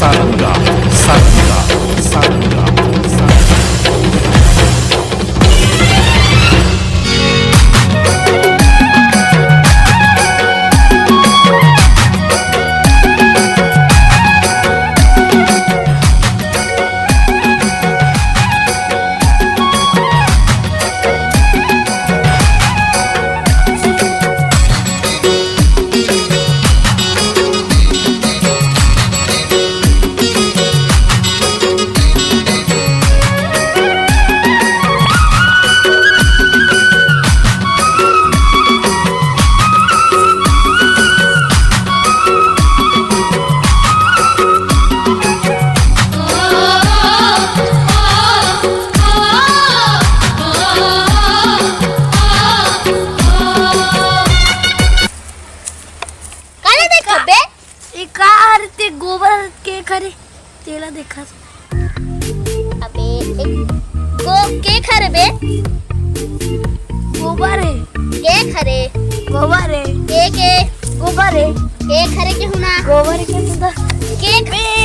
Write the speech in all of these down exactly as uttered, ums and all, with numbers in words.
सारंगा, सारंगा, सारंगा, सारंगा। काला देखत बे? ए का हरे ते गोबर के खरे? तेला देखत। अबे, एक गो-, के खरे बे? गोबर हे। के खरे? गोबर हे। के, के? गोबर हे। के खरे के हुना? गोबर के हुना। के ख- बे,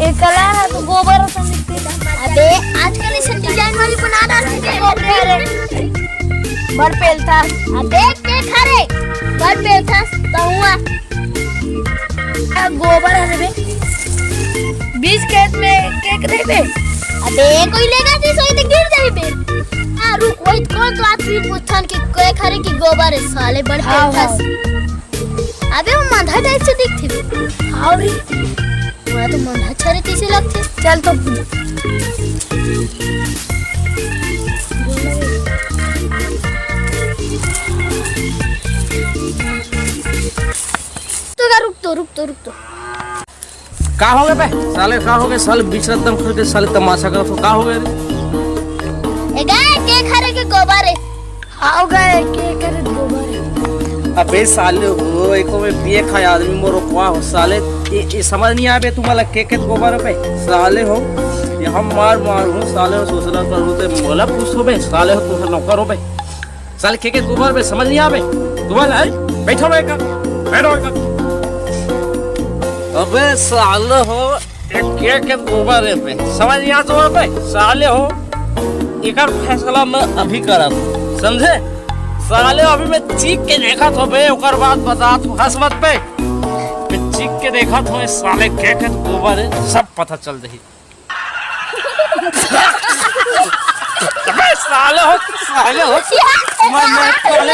ए कला ना तो गोबर असन दिखथे। अबे, आजकल अइसन design वाली बना डालथे गोबर हरे। बर पेलथा। अबे, के खरे? बर पेलथा, कहुआ। आ, गोबर हरे बे। बीच खेत में के खरे बे? अबे, कोई लेगा तो सोई तो गिर जाई बे। आ, रुक, वही तो कौन तो आदमी पूछन कि के खरे कि गोबर हे, साले बड़ हाँ, पेलथस। हाँ। अबे, वो मांधा type से दिखथे बे। हाँ रे। मोला तो मन ह छरे तइसे लगथे। चल तो। तो का, रुक तो, रुक तो, रुक तो। का हो गे बे? साले का हो गे? साले बिचरा दम करके साले तमाशा करत हो। का हो गे रे? ए गा, के खरे के गोबर हे। हाव गा, के खरे गोबर हे। अबे साले हो, एको में पिए खाए आदमी मोर रोकवा हो साले। ये, ये समझ नहीं आवे तुम्हारा के के गोबर पे साले हो। ये हम मार मार हूँ साले हो, सोचना करूँ ते मोला पूछो बे साले हो, तुम्हारा नौकर हो बे। साले के के गोबर पे समझ नहीं आवे तुम्हारा है। बैठो बे का, बैठो बे का। अबे साले हो, एक के के गोबर हे बे, समझ नहीं आत हो बे, साले हो, एकर फैसला मैं अभी करत हूँ, समझे? साले हो, अभी मैं चीख के देखत हो बे, ओकर बाद बतात हूँ, हंस मत बे। मैं चीख के देखत हूँ, साले के के गोबर हे, सब पता चल जाही। अबे साले हो, साले हो, मैं, मैं साले